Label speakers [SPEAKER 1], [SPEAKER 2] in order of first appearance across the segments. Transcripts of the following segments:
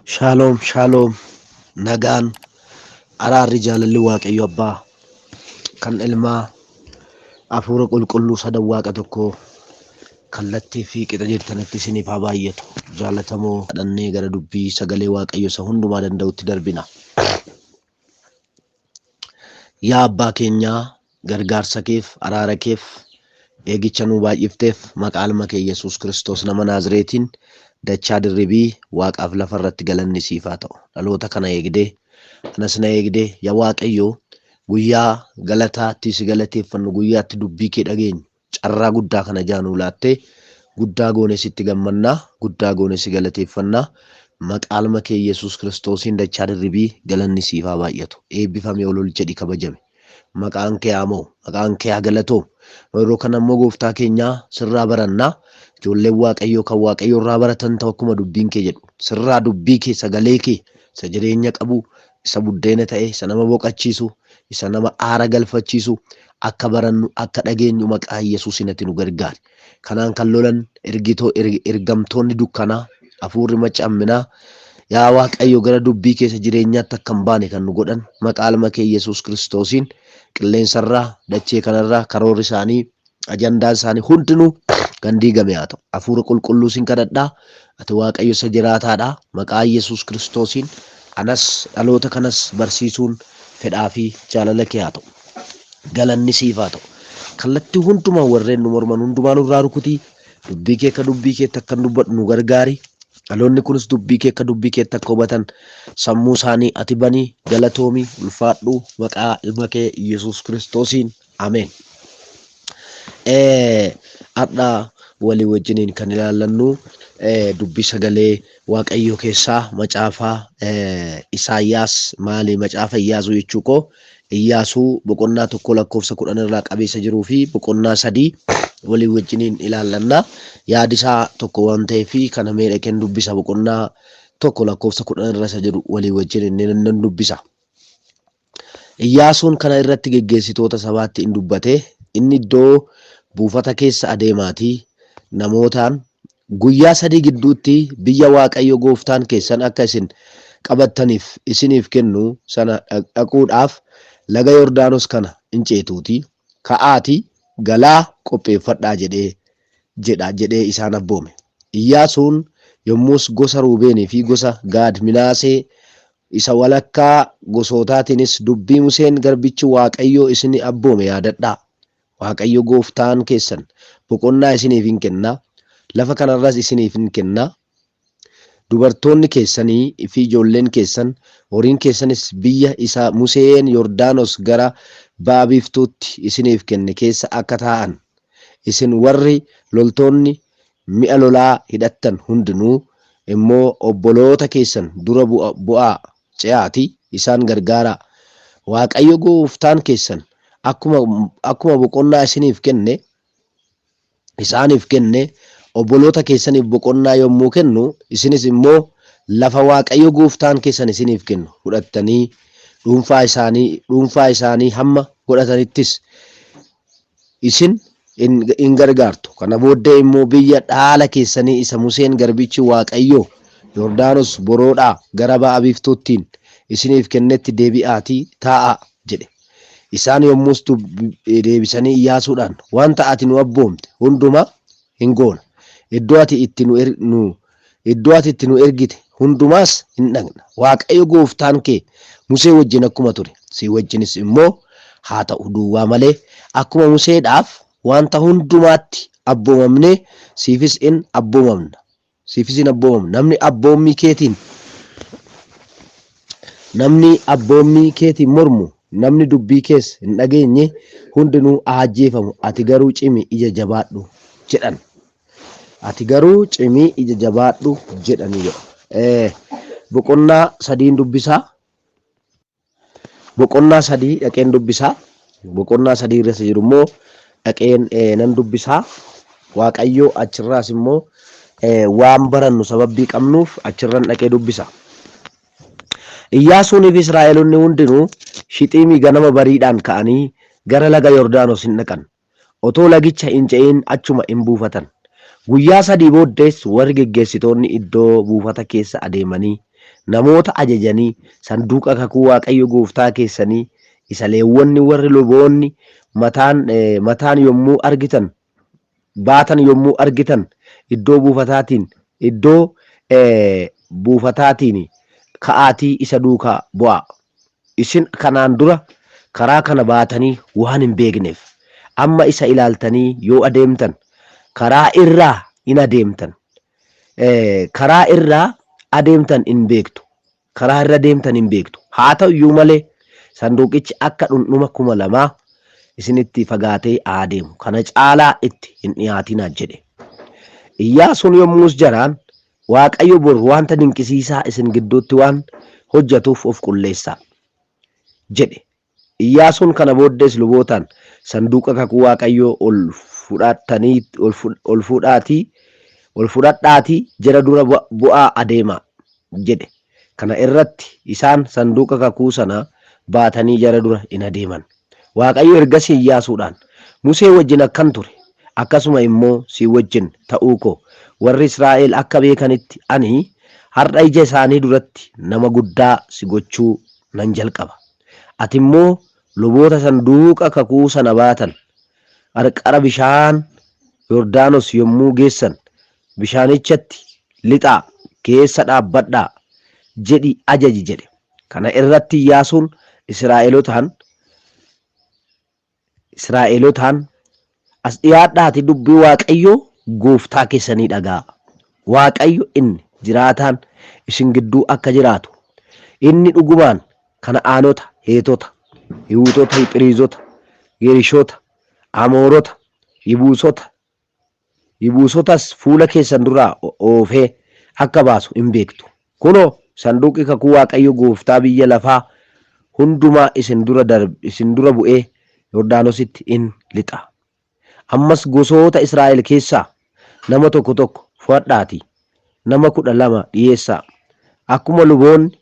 [SPEAKER 1] Shaaloom shaaloom nagaan araarri jaalalli Waaqayyo Abbaa kan Ilmaa Hafuura Qulqulluu sadan Waaqa tokkoo kallattii fi qixa jirtanitti isiniif haa baay'atu. Jaalatamoo kadhannee gara dubbii sagalee Waaqayyo isa hundumaa danda'utti darbina. Yaa Abbaa keenyaa gargaarsa keef araara keef eegicha nuu baay'ifteef maqaa ilma kee Yesuus Kiristoos nama Naazreetiin dachaa dirribii waaqaaf lafa irratti galanni siif haa ta'u. Dhaloota kana eegdee anas na eegdee yaa Waaqayyo guyyaa galataatti si galateeffannu guyyaatti dubbii kee dhageenyu carraa guddaa kana ijaa nuu laattee guddaa goone sitti gammannaa guddaa goone si galateeffannaa maqaa ilma kee Yesuus Kiristoosiin dachaa dirribii galanni siif haa baay'atu. Eebbifame ol ol jedhi kabajame. Maqaan kee haa mo'u. Maqaan kee haa galatoomu. Yeroo kana immoo gooftaa keenyaa sirraa barannaa. Ijoolleen Waaqayyoo kan Waaqayyoo irraa baratan ta'u akkuma dubbiin kee jedhu. Sirraa dubbii kee sagalee kee isa jireenya qabu isa buddeena ta'e isa nama boqachiisu isa nama aara galfachiisu akka barannu akka dhageenyu maqaa Yesuusiin ati nu gargaari. Kanaan kan lolan ergamtoonni dukkanaa hafuurri macamminaa yaa Waaqayyo gara dubbii keessa jireenyaatti akka hin baane kan nu godhan maqaa ilma kee Yesuus Kiristoosiin qilleensarraa dachee kanarraa karoorri isaanii ajandaan isaanii hundinuu kan diigame haa ta'u. Hafuura qulqulluu sin kadhadhaa. Ati Waaqayyo isa jiraataadha. Maqaa Yesuus Kiristoosiin anas dhaloota kanas barsiisuun fedhaa fi jaalala kee haa ta'u. Galanni siif haa ta'u. Kallattii hundumaan warreen nu morman hundumaa nurraa rukutii dubbii kee akka dubbii keetti akka dubbadhu nu gargaari. Dhaloonni kunis dubbii kee akka dubbii keetti akka hubatan sammuu isaanii ati banii galatoomi ulfaadhu maqaa ilma kee Yesuus Kiristoosiin. Ameen. Har'a walii wajjiniin kan ilaallannu dubbii sagalee Waaqayyoo keessaa macaafa Isaayyaas maali macaafa Iyyaasuu jechuu koo Iyyaasuu boqonnaa 1 lakkoofsa 10 irraa qabeessa jiruu fi boqonnaa 3 walii wajjiniin ilaallanna. Yaadi isaa tokko waan ta'eef kana mee dhaqeen dubbisa boqonnaa 1 lakkoofsa 10 irra isa jedhu walii wajjiniin nan dubbisa. Iyyaasuun kana irratti geggeessitoota sabaatti in dubbate, inni iddoo buufata keessa adeemaatii namootaan, Guyyaa sadii gidduutti biyya Waaqayyo gooftaan keessan akka isin qabattaniif isiniif kennu sana dhaquudhaaf laga Yordaanos kana in ceetuutii, ka'aatii galaa qopheeffadhaa jedhee jedha jedhee isaan abboome. Iyyaasuun yommus gosa Ruubeenii fi gosa Gaad, Minaasee isa walakkaa gosootaatiinis dubbii Museen garbichi Waaqayyoo isin abboome yaadadhaa! Waaqayyo gooftaan keessan boqonnaa isiniif in kenna, lafa kana irras isiniif in kenna, dubartoonni keessanii fi ijoolleen keessan, horiin keessanis biyya isa Museen Yordaanos gara ba'a biiftuutti isiniif kenne keessa akka taa'an, isin warri loltoonni mi'a lolaa hidhattan hundinuu immoo obboloota keessan dura bu'aa ce'aatii isaan gargaaraa! Waaqayyo gooftaan keessan akkuma akkuma boqonnaa isiniif kenne, isaaniif kenne, obboloota keessaniif boqonnaa yommuu kennu, isinis immoo lafa Waaqayyo gooftaan keessan isiniif kennu fudhattanii dhuunfaa isaanii dhuunfaa isaanii hamma godhatanittis isin in gargaartu. Kana booddee immoo biyya dhaala keessanii isa Museen garbichi Waaqayyoo Yordaanos boroodhaa gara ba'a biiftuuttiin isiniif kennetti deebi'aatii taa'aa! jedhe. Isaan yommus deebisanii Iyyaasuudhaan, Wanta ati nu abboomte hundumaa in goona, iddoo ati itti nu iddoo ati itti nu ergite hundumaas in dhaqna. Waaqayyo gooftaan kee Musee wajjin akkuma ture, sii wajjinis immoo haa ta'u duwwaa malee, akkuma Museedhaaf wanta hundumaatti abboomamne siifis in abboomamna. Siifis in abboomamna. Namni abboommii keetiin mormu, namni dubbii kees hin dhageenye hundinuu haa ajjeefamu, ati garuu cimi ija jabaadhu jedhan. Ati garuu cimii ija jabaadhu jedhanii jedha. Boqonnaa sadiin dubbisaa. Boqonnaa sadii dhaqeen dubbisaa. Boqonnaa sadii irra isa jiru immoo dhaqeen nan dubbisaa. Waaqayyo achirraas immoo waan barannu sababbii qabnuuf achirran dhaqee dubbisa. Iyyaasuunii fi Israa'elonni hundinuu Shixiimii ganama bariidhaan ka'anii gara laga Yordaanos hin dhaqan. Otoo lagicha hin ce'in achuma in buufatan. Guyyaa sadii booddees warri geggeessitoonni iddoo buufata keessa adeemanii, Namoota ajajanii sanduuqa kakuu Waaqayyo gooftaa keessanii isa Leewwonni warri luboonni mataan yommuu argitan baatan yommuu argitan iddoo buufataatiin ka'aatii isa duukaa bu'aa. Isin kanaan dura karaa kana baatanii waan hin beekneef amma isa ilaaltanii yoo adeemtan karaa irraa hin adeemtan. Karaa irraa adeemtan hin beektu. Karaa irra deemtan hin beektu. Haa ta'u iyyuu malee sanduuqichi akka dhundhuma 2000 isinitti fagaatee haa deemu. Kana caalaa itti hin dhiyaatinaa jedhe. Iyyaasuun yommus jaraan, "Waaqayyo bor wanta dinqisiisaa isin gidduutti waan hojjetuuf of qulleessaa" jedhe. Iyyaasuun kana booddees lubootaan, "Sanduuqa kakuu Waaqayyoo ol fudhadhaatii jara dura bu'aa adeemaa" jedhe. Kana irratti isaan sanduuqa kakuu sana baatanii jara dura in adeeman. Waaqayyo ergasii Iyyaasuudhaan, "Musee wajjin akkan ture akkasuma immoo si wajjin ta'uu koo warri Israa'el akka beekanitti ani har'a ija isaanii duratti nama guddaa si gochuu nan jalqaba. Ati immoo luboota sanduuqa kakuu sana baatan qarqara bishaan Yordaanos yommuu geessan bishaanichatti lixaa keessa dhaabbadhaa jedhi ajaji" jedhe. Kana irratti Iyyaasuun Israa'elotaan, "As dhiyaadhaati dubbii Waaqayyoo gooftaa keessanii dhaga'a. Waaqayyo inni jiraataan isin gidduu akka jiraatu, inni dhugumaan Kana'aanota, Heetota, Hiwutota, Phiriizota, Gerishoota, Amoorota, Yibuusotas fuula keessan duraa oofee akka baasu hin beektu. Kunoo, sanduuqi kakuu Waaqayyo gooftaa biyya lafaa hundumaa isin dura bu'ee Yordaanositti in lixa. Ammas gosoota Israa'el keessaa nama tokko tokko fo'adhaatii nama 12 dhi'eessaa. Akkuma luboonni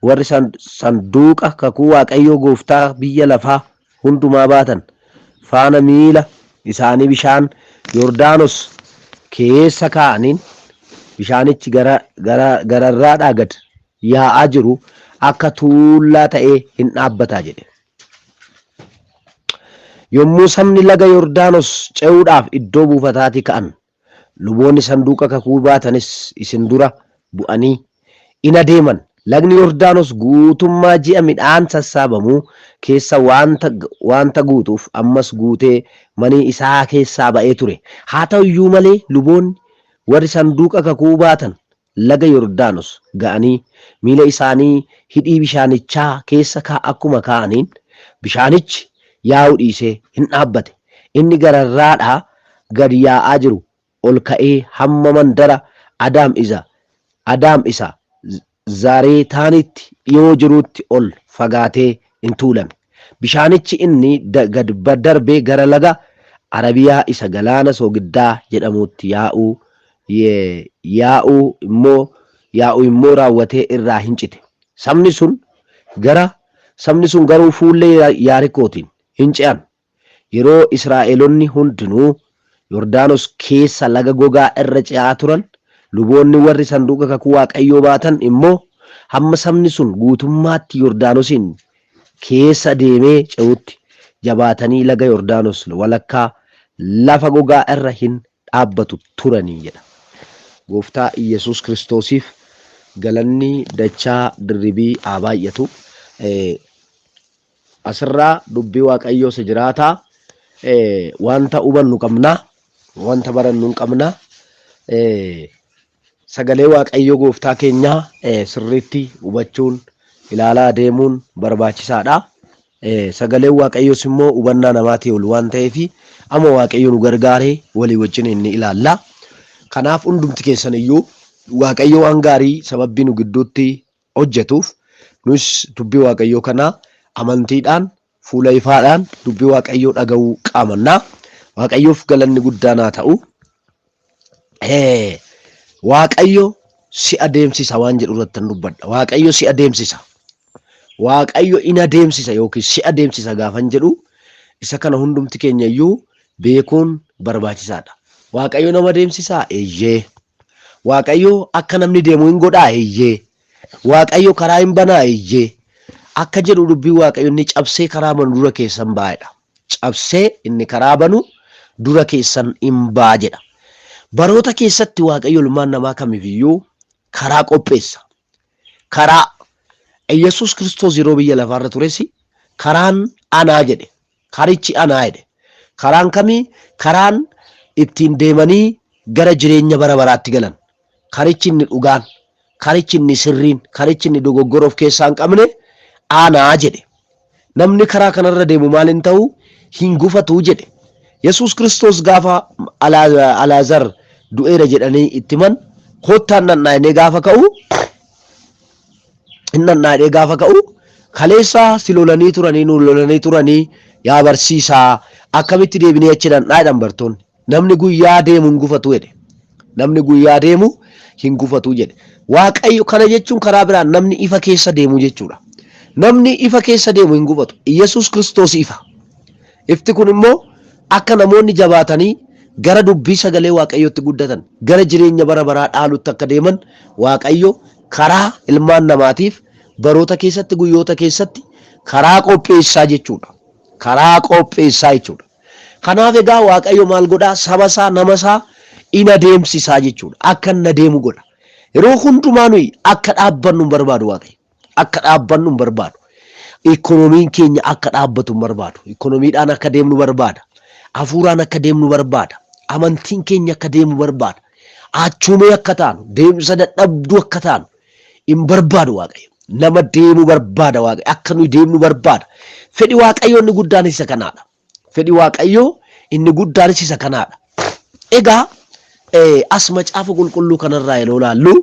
[SPEAKER 1] warri sanduuqa kakuu Waaqayyoo gooftaa biyya lafaa hundumaa baatan faana miila isaanii bishaan Yordaanos keessa kaa'aniin bishaanichi gararraadhaa gad yaa'aa jiru akka tuullaa ta'ee hin dhaabbataa" jedhe. Yommuu sabni laga Yordaanos ce'uudhaaf iddoo buufataatii ka'an, luboonni sanduuqa kakuu baatanis isin dura bu'anii in adeeman. Lagni Yordaanos guutummaa ji'a midhaan sassaabamuu keessa wanta guutuuf ammas guutee manii isaa keessaa ba'ee ture. Haa ta'u iyyuu malee luboonni warri sanduuqa kakuu baatan laga Yordaanos ga'anii miila isaanii hidhii bishaanichaa keessa akkuma kaa'aniin bishaanichi yaa'uu dhiisee hin dhaabbate. Inni gararraadhaa gad yaa'aa jiru ol ka'ee hamma mandara Adaam isa Zaaretaanitti dhiyoo jiruutti ol fagaatee in tuulame. Bishaanichi inni gad darbee gara laga Arabiyaa isa galaana soogiddaa jedhamuutti yaa'uu immoo raawwatee irraa hin cite. Sabni sun garuu fuullee Yaarikootiin hin ce'an. Yeroo Israa'eloonni hundinuu Yordaanos keessa laga gogaa irra ce'aa turan, luboonni warri sanduuqa kakuu Waaqayyoo baatan immoo hamma sabni sun guutummaatti Yordaanosiin keessa deemee ce'utti jabaatanii laga Yordaanos walakkaa lafa gogaa irra hin dhaabbatu turanii jedha. Gooftaa Iyyasuus Kiristoosiif galanni dachaa dirribii haa baay'atu. Asirraa dubbii Waaqayyoo isa jiraataa wanta hubannu qabna, wanta barannu hin qabna. Sagalee Waaqayyoo gooftaa keenyaa sirriitti hubachuun ilaalaa deemuun barbaachisaadha. Sagaleen Waaqayyoos immoo hubannaa namaatii ol waan ta'eef amma Waaqayyo nu gargaaree walii wajjin inni ilaalla. Kanaaf hundumti keessan iyyuu Waaqayyo waan gaarii sababbii nu gidduutti hojjetuuf nus dubbii Waaqayyoo kana amantiidhaan fuula ifaadhaan dubbii Waaqayyoo dhaga'uu qaamannaa. Waaqayyoof galanni guddaan haa ta'u. Waaqayyo si adeemsisa waan jedhu irratti dubbadha. Waaqayyo si adeemsisa. Waaqayyo in adeemsisa yookiin si adeemsisa gaafan jedhu isa kana hundumti keenya iyyuu beekuun barbaachisaadha. Waaqayyo nama adeemsisaa? Eeyyee. Waaqayyo akka namni deemu hin godhaa? Eeyyee. Waaqayyo karaa hin banaa eeyyee. Akka jedhu dubbiin Waaqayyo inni cabsee karaa banu dura keessan ba'a jedha. Cabsee inni karaa banu dura keessan in ba'a jedha. Baroota keessatti Waaqayyo ilmaan namaa kamiifiyyuu karaa qopheessa. Karaa Yesuus Kiristoos yeroo biyya lafaarra tures karaan anaa jedhe. Karichi anaa jedhe. Karaan kamii? Karaan ittiin deemanii gara jireenya bara baraatti galan. Karichi inni dhugaan, karichi inni sirriin, karichi inni dogoggora of keessaa hin qabne anaa jedhe. Namni karaa kanarra deemu maal hin ta'u? Hin gufatu jedhe. Yesuus Kiristoos gaafa Alaazar du'eera jedhanii itti himan kottaan nannaa gaafa ka'u hin nannaa gaafa ka'u kaleessa si lolanii turanii nu lolanii turanii yaa barsiisaa akkamitti deebinee achi dhannaa jedhan bartoonni. Namni guyyaa deemu hin gufatu jedhe. Namni guyyaa deemu hin gufatu jedhe. Waaqayyo kana jechuun karaa biraan namni ifa keessa deemu jechuudha. Namni ifa keessa deemu hin gufatu. Yesuus Kiristoos ifa. Ifti kun immoo akka namoonni jabaatanii gara dubbii sagalee Waaqayyootti guddatan, gara jireenya bara baraa dhaalutti akka deeman Waaqayyo karaa ilmaan namaatiif baroota keessatti guyyoota keessatti karaa qopheessaa jechuudha. Karaa qopheessaa jechuudha. Kanaaf egaa Waaqayyo maal godhaa? Saba isaa, nama isaa in adeemsisaa jechuudha. Akka inni adeemu godha. Yeroo hundumaa nuyi akka dhaabbannu hin barbaadu Waaqayyo. Akka dhaabbannu hin barbaadu. Ikoonomiin keenya akka dhaabbatu hin barbaadu. Ikoonomiidhaan akka deemnu barbaada. Hafuuraan akka deemnu barbaada. Amantiin keenya akka deemu barbaada. Achuumee akka taanu, deemsa dadhabduu akka taanu hin barbaadu Waaqayyo. Nama deemu barbaada Waaqayyo. Akka nuyi deemnu barbaada. Fedhi Waaqayyo inni guddaan isa kanaadha. Fedhi Waaqayyoo inni guddaanis isa kanaadha. Egaa as macaafa qulqulluu kanarraa yeroo ilaallu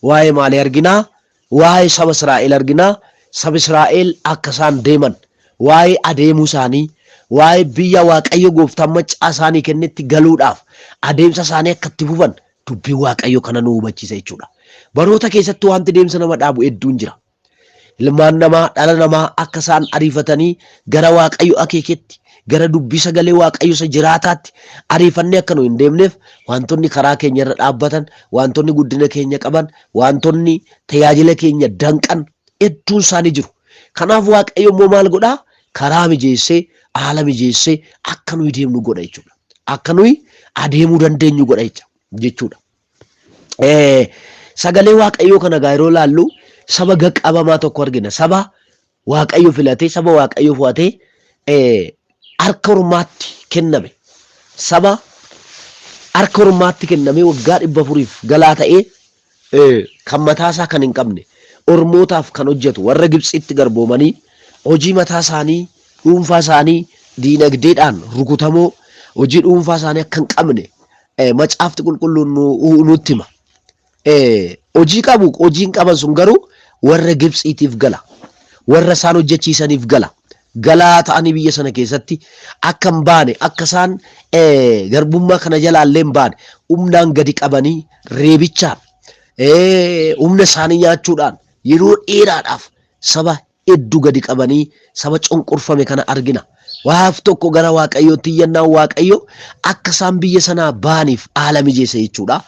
[SPEAKER 1] waa'ee maalii arginaa? Waa'ee saba Israa'el arginaa. Saba Israa'el akka isaan deeman, waa'ee adeemuu isaanii, waa'ee biyya Waaqayyo gooftaan maccaa isaanii kennetti galuudhaaf adeemsa isaanii akka itti fufan dubbiin Waaqayyo kana nu hubachiisa jechuudha. Baroota keessatti wanti deemsa nama dhaabu hedduun jira. Ilmaan namaa, dhala namaa akka isaan ariifatanii gara Waaqayyo akeeketti, gara dubbii sagalee Waaqayyo isa jiraataatti ariifannee akka nu hin deemneef wantoonni karaa keenya irra dhaabbatan, wantoonni guddina keenya qaban, wantoonni tajaajila keenya danqan hedduun isaanii jiru. Kanaaf Waaqayyo immoo maal godhaa? Karaa mijeessee, haala mijeessee akka nuyi deemnu godha jechuudha. Akka nuyi adeemuu dandeenyu godha jechuudha. Sagalee Waaqayyoo kana egaa yeroo ilaallu saba gaqqabamaa tokko argina. Saba Waaqayyo filatee, saba Waaqayyo fo'atee harka ormaatti kenname. Saba harka ormaatti kenname waggaa 400f galaa ta'ee kan mataa isaa kan hin qabne ormootaaf kan hojjetu warra Gibxiitti garboomanii hojii mataa isaanii dhuunfaa isaanii diinagdeedhaan rukutamoo hojii dhuunfaa isaanii akka hin qabne macaafti qulqulluun nutti hima. Hojii qabu, hojiin qaban sun garuu warra Gibxiitiif gala. Warra isaan hojjechiisaniif gala. Galaa ta'anii biyya sana keessatti akka hin baane, akka isaan garbummaa kana jalaa illee hin baane, humnaan gadi qabanii reebichaan, humna isaanii nyaachuudhaan yeroo dheeraadhaaf saba hedduu gadi qabanii saba cunqurfame kana argina. Waaf tokko gara Waaqayyootti iyyannaan Waaqayyo akka isaan biyya sanaa ba'aniif haala mijeesse jechuudha.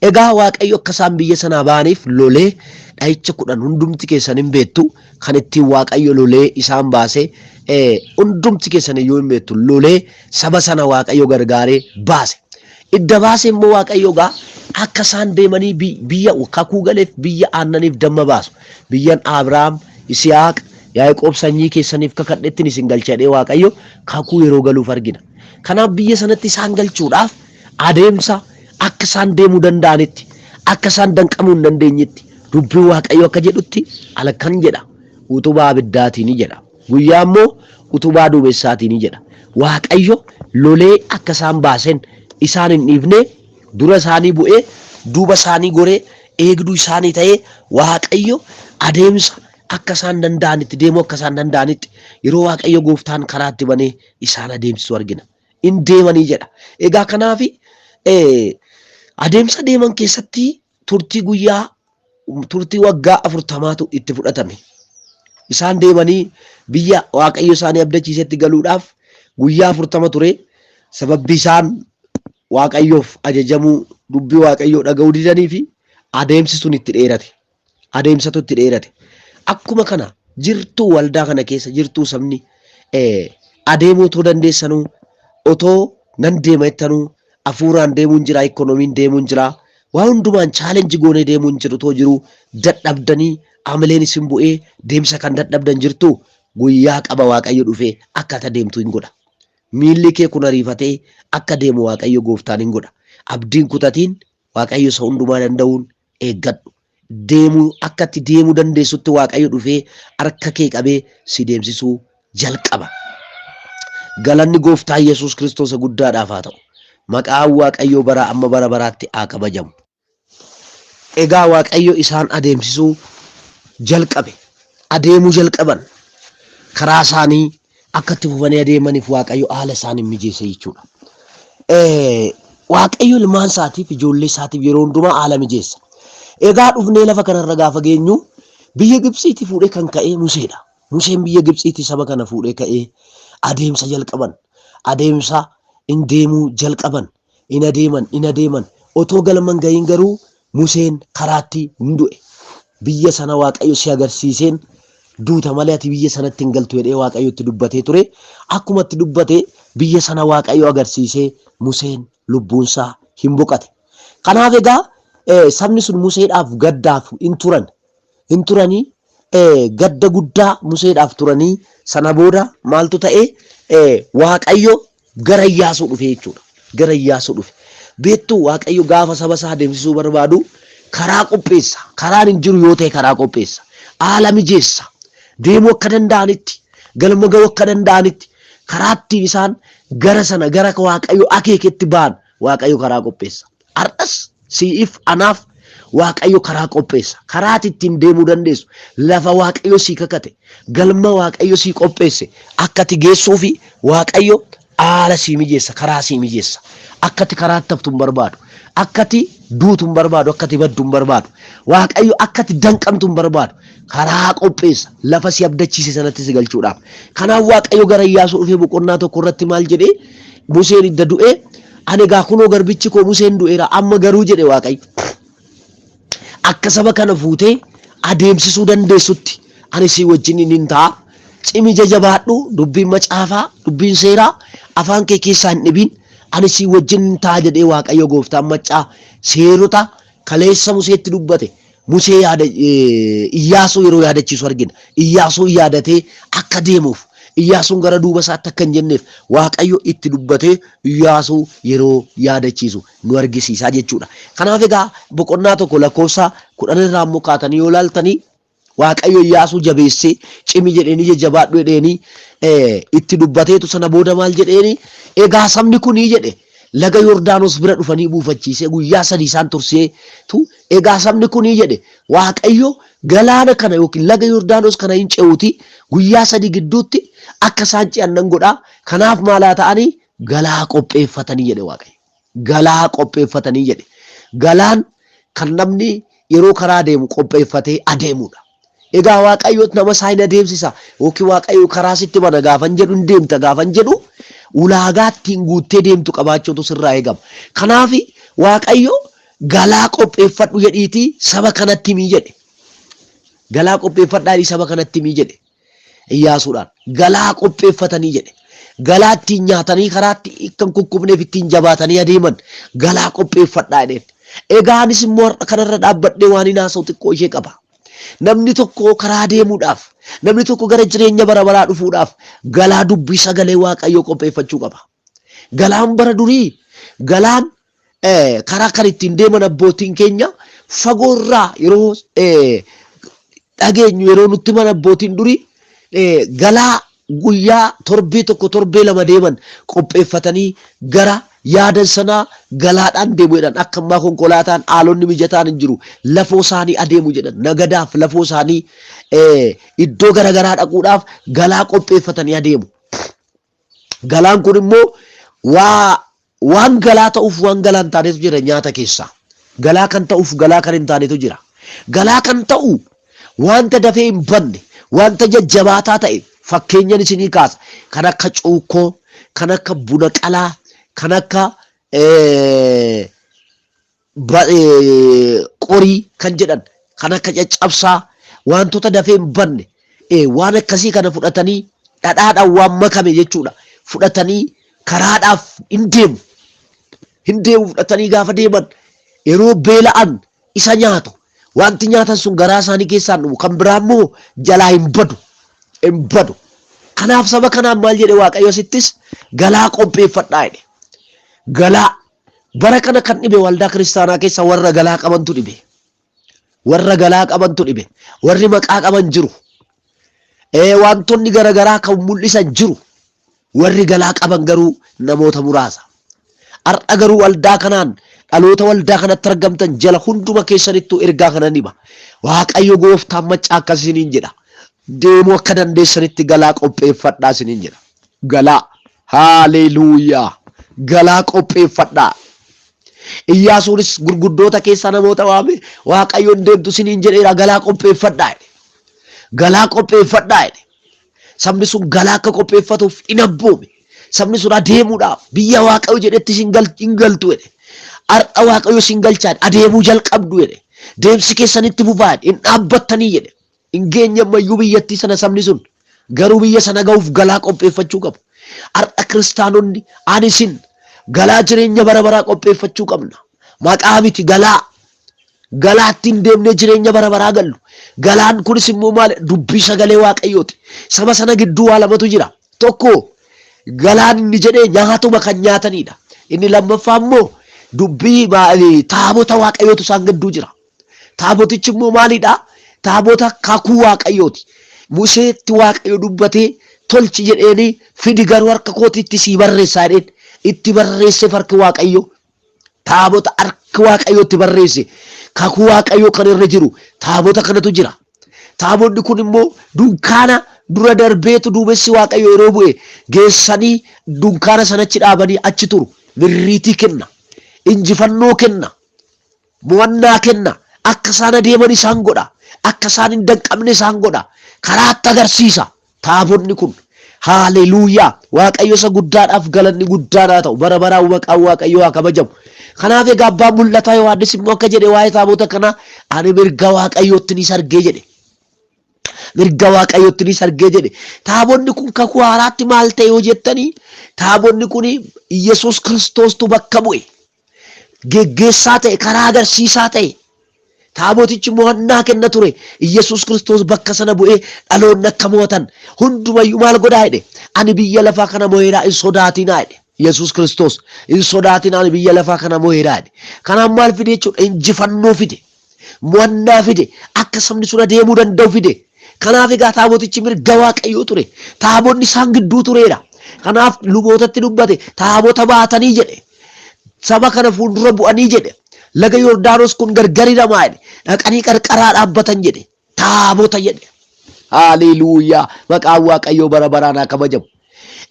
[SPEAKER 1] Egaa Waaqayyo akka isaan biyya sanaa ba'aniif lolee dhahicha 10 hundumti keessan hin beektu kan ittiin Waaqayyo lolee isaan baase hundumti keessan iyyuu hin beektu lolee saba sana Waaqayyo gargaaree baase. Idda baase immoo Waaqayyo egaa akka isaan deemanii biyya kakuu galeef biyya aannaniif damma baasu. Biyyan Abrahaam, Yisihaaq, Yaaqoob sanyii keessaniif kakadhettin isin galcha jedhee Waaqayyo kakuu yeroo galuuf argina. Kanaaf biyya sanatti isaan galchuudhaaf adeemsa akka isaan deemuu danda'anitti, akka isaan danqamuu hin dandeenyetti dubbiin Waaqayyo akka jedhutti halkan jedha utubaa abiddaatiin jedha. Guyyaa immoo utubaa duumessaatiin jedha. Waaqayyo lolee akka isaan baaseen isaan hin dhiifne dura isaanii bu'ee duuba isaanii goree eegduu isaanii ta'ee Waaqayyo adeemsa akka isaan danda'anitti deemuu akka isaan danda'anitti yeroo Waaqayyo gooftaan karaa itti banee isaan adeemsisu argina. In deemanii jedha. Egaa kanaaf adeemsa deeman keessatti turtii guyyaa turtii waggaa 40tu itti fudhatame. Isaan deemanii biyya Waaqayyo isaanii abdachiisetti galuudhaaf guyyaa 40 ture. Sababbi isaan Waaqayyoof ajajamuu dubbii Waaqayyoo dhaga'uu didanii fi adeemsi sun itti dheerate. Adeemsatu itti dheerate. Akkuma kana jirtuu waldaa kana keessa jirtuu sabni adeemuu otoo dandeessanuu otoo nan deema jettanuu hafuuraan deemuun jira, ikkonomiin deemuun jira, waa hundumaan chaalenji goonee deemuun jiru otoo jiruu dadhabdanii amileen isin bu'ee deemsa kan dadhabdan jirtuu guyyaa qaba Waaqayyo dhufee akka ati adeemtu hin godha. Miilli kee kun ariifatee akka deemu Waaqayyo gooftaan hin godha. Abdiin kutatiin Waaqayyo isa hundumaa danda'uun eeggadhu. Deemuu akka itti deemuu dandeessutti Waaqayyo dhufee harka kee qabee si deemsisuu jalqaba. Galanni gooftaa Yesuus Kiristoos guddaadhaaf haa ta'u. Maqaan Waaqayyoo bara amma bara baraatti haa kabajamu. Egaa Waaqayyo isaan adeemsisuu jalqabe. Adeemuu jalqaban. Karaa isaanii akka itti fufanii adeemaniif Waaqayyo haala isaaniif mijeesse jechuudha. Waaqayyo ilmaan isaatiif ijoollee isaatiif yeroo hundumaa haala mijeessa. Egaa dhufnee lafa kanarra gaafa geenyu biyya Gibxiitii fuudhee kan ka'e Museedha. Museen biyya Gibxiitii saba kana fuudhee ka'ee adeemsa jalqaban. Adeemsa in deemuu jalqaban. In adeeman, in adeeman. Otoo galma hin ga'iin garuu Museen karaatti hin du'e. Biyya sana Waaqayyo si agarsiiseen duuta malee ati biyya sanatti hin galtu jedhee Waaqayyo itti dubbatee ture. Akkuma itti dubbate biyya sana Waaqayyo agarsiisee Museen lubbuunsaa hin boqate. Kanaaf egaa sabni sun Museedhaaf gaddaaf hin turan. Hin turanii gadda guddaa Museedhaaf turanii sana booda maaltu ta'e Waaqayyo gara Iyyaasuu dhufe jechuudha. Gara Iyyaasuu dhufe. Beektuu Waaqayyo gaafa saba isaa adeemsisuu barbaadu karaa qopheessa. Karaan hin jiru yoo ta'e karaa qopheessa. Haala mijeessa. Deemuu akka danda'anitti, galma ga'uu akka danda'anitti, karaa ittiin isaan gara sana gara Waaqayyo akeeketti ba'an Waaqayyo karaa qopheessa. Har'as siif anaaf Waaqayyo karaa qopheessa. Karaa ati ittiin deemuu dandeessu, lafa Waaqayyo sii kakate, galma Waaqayyo sii qopheesse akka ati geessuu fi Waaqayyo haala sii mijeessa, karaa sii mijeessa. Akka ati karaatti haftu hin barbaadu. Akka ati duutu hin barbaadu, akka ati baddu hin barbaadu. Waaqayyo akka ati danqamtu hin barbaadu. Karaa qopheessa, lafa si abdachiise sanatti si galchuudhaaf. Kanaaf Waaqayyo gara Iyyaasuu dhufee boqonnaa tokko irratti maal jedhee Museen idda du'ee Ani egaa kunoo garbichi koo Museen du'eera, amma garuu jedhe Waaqayyo. Akka saba kana fuutee adeemsisuu dandeessutti ani si wajjin hin ta'a. Cimi jajabaadhu, dubbiin macaafaa, dubbiin seeraa afaan kee keessaa hin dhibin, ani si wajjin hin ta'a jedhee Waaqayyo gooftaan maccaa seerota kaleessa Museetti dubbate. Musee yaada Iyyaasuu yeroo yaadachiisu argina. Iyyaasuun yaadatee akka deemuuf, Iyyaasuun gara duuba isaatti akka hin jenneef Waaqayyo itti dubbatee Iyyaasuu yeroo yaadachiisu nu argisiisa jechuudha. Kanaaf egaa boqonnaa 1 lakkoofsa 10 irraa immoo kaatanii yoo ilaaltanii Waaqayyo Iyyaasuu jabeessee cimi jedheeni jajjabaadhu jedheeni itti dubbateetu sana booda maal jedheeni egaa sabni kunii jedhe laga Yordaanos bira dhufanii buufachiisee guyyaa sadii isaan turseetu egaa sabni kunii jedhe Waaqayyo galaana kana yookiin laga Yordaanos kana hin ce'uuti guyyaa sadii gidduutti akka isaan ce'an nan godha kanaaf maal haa ta'anii galaa qopheeffatanii jedhe Waaqayyo. Galaa qopheeffatanii jedhe. Galaan kan namni yeroo karaa deemu qopheeffatee adeemudha. Egaa Waaqayyo nama isaa hin adeemsisa yookiin Waaqayyo karaa sitti bana gaafan jedhu hin deemta gaafan jedhu ulaagaa ittiin guuttee deemtu qabaachuutu sirraa eegama. Kanaaf Waaqayyo galaa qopheeffadhu jedhiitii saba kanatti himii jedhe. Galaa qopheeffadhaa jedhii saba kanatti himii jedhe. Iyyaasuudhaan galaa qopheeffatanii jedhe. Galaa ittiin nyaatanii karaatti akka hin kukkufneef ittiin jabaatanii adeeman galaa qopheeffadhaa jedheen. Egaa anis immoo har'a kanarra dhaabbadhee waan hin haasa'u xiqqoo ishee qaba. Namni tokko karaa deemuudhaaf, namni tokko gara jireenya bara baraa dhufuudhaaf galaa dubbii sagalee Waaqayyoo qopheeffachuu qaba. Galaan bara durii galaan karaa kan ittiin deeman abbootiin keenya fagoo irraa yeroo dhageenyu yeroo nutti himan abbootiin durii galaa guyyaa torbee tokko torbee lama deeman qopheeffatanii gara yaadan sanaa galaadhaan deemu jedhan. Akka ammaa konkolaataan haalonni mijataan hin jiru, lafoo isaanii adeemu jedhan. Nagadaaf lafoo isaanii iddoo garaagaraa dhaquudhaaf galaa qopheeffatanii adeemu. Galaan kun immoo waa waan galaa ta'uuf waan galaa hin taanetu jira nyaata keessaa. Galaa kan ta'uuf galaa kan hin taanetu jira. Galaa kan ta'u wanta dafee hin badne, wanta jajjabaataa ta'e fakkeenyan isinii kaasa. Kan akka cuukkoo, kan akka buna qalaa, kan akka qorii kan jedhan. Kan akka caccabsaa wantoota dafee hin badne waan akkasii kana fudhatanii dhadhaadhaan waan makame jechuudha. Fudhatanii karaadhaaf hin deemu. Hin deemu fudhatanii gaafa deeman yeroo beela'an isa nyaatu. Wanti nyaatan sun garaa isaanii keessaan dhumu. Kan biraa immoo jalaa hin badu. Hin badu. Kanaaf saba kanaan maal jedhe Waaqayyo asittis galaa qopheeffadhaa jedhe. Galaa. Bara kana kan dhibe waldaa kiristaanaa keessa warra galaa qabantu dhibe. Warra galaa qabantu dhibe. Warri maqaa qaban jiru. Wantoonni garaagaraa kan mul'isan jiru. Warri galaa qaban garuu namoota muraasa. Har'a garuu waldaa kanaan dhaloota waldaa kanatti argamtan jala hunduma keessanittuu ergaa kana hima. Waaqayyo gooftaan maccaa akkas isiniin jedha. Deemuu akka dandeessanitti galaa qopheeffadhaa isiniin jedha. Galaa. Haaleluuyaa. Galaa qopheeffadhaa. Iyyaasuunis gurguddoota keessaa namoota waame Waaqayyoon deemtu isiniin jedheera galaa qopheeffadhaa jedhe. Galaa qopheeffadhaa jedhe. Sabni sun galaa akka qopheeffatuuf in abboome. Sabni sun adeemuudhaaf biyya Waaqayyo jedhetti isin hin galtu jedhe. Har'a Waaqayyo isin galchaa jedhe. Adeemuu jalqabdu jedhe. Deemsi keessan itti fufaa jedhe. Hin dhaabbattanii jedhe. Hin geenye ammayyuu biyyattii sana sabni sun. Garuu biyya sana ga'uuf galaa qopheeffachuu qabu. Har'a kiristaanonni ani isin galaa jireenya bara baraa qopheeffachuu qabna. Maqaa miti galaa. Galaa ittiin deemnee jireenya bara baraa gallu. Galaan kunis immoo maal dubbii sagalee Waaqayyooti. Saba sana gidduu waa lamatu jira. Tokko galaan inni jedhee nyaatuma kan nyaatanidha. Inni lammaffaa immoo dubbii maali taabota Waaqayyootu isaan gidduu jira. Taabotichi immoo maalidha? Taabota kakuu Waaqayyooti. Museetti Waaqayyo dubbatee tolchi jedheeni fidi garuu harka kootiitti sii barreessaa jedheen itti barreesseef harki Waaqayyo. Taabota harki Waaqayyo itti barreesse kakuu Waaqayyoo kan irra jiru taabota kanatu jira. Taabonni kun immoo dunkaana dura darbeetu duumessi Waaqayyo yeroo bu'e geessanii dunkaana sanachi dhaabanii achi turu. Mirriitii kenna. Injifannoo kenna. Mo'annaa kenna. Akka isaan adeeman isaan godha. Akka isaan hin danqamne isaan godha. Karaatti agarsiisa. Taabonni kun. Haaleluuyaa! Waaqayyo isa guddaadhaaf galanni guddaan haa ta'u. Bara baraan maqaan Waaqayyoo haa kabajamu. Kanaaf egaa abbaan mul'ataa Yohaannis immoo akka jedhe waa'ee taabota kanaa ani mirga Waaqayyootti ni sargee jedhe. Mirga Waaqayyootti ni sargee jedhe. Taabonni kun kakuu haaraatti maal ta'e yoo jettanii taabonni kun Yesuus Kiristoostu bakka bu'e. Geggeessaa ta'e, karaa agarsiisaa ta'e. Taabotichi mo'annaa kenna ture. Iyyasuus Kiristoos bakka sana bu'ee dhaloonni akka mo'atan hundumayyuu maal godhaa jedhe. Ani biyya lafaa kana mo'eeraa hin sodaatinaa jedhe. Yesuus Kiristoos hin sodaatinaa ani biyya lafaa kana mo'eeraa jedhe. Kanaaf maal fide jechuudha? Injifannoo fide. Mo'annaa fide. Akka sabni sun adeemuu danda'u fide. Kanaaf egaa taabotichi mirga Waaqayyoo ture. Taabonni isaan gidduu tureera. Kanaaf lubootatti dubbate taabota baatanii jedhe. Saba kana fuuldura bu'anii jedhe. Laga Yordaanos kun gargar hiramaa jedhe. Dhaqanii qarqaraa dhaabbatan jedhe. Taabota jedhe. Haaleluuyaa. Maqaan Waaqayyoo bara baraan haa kabajamu.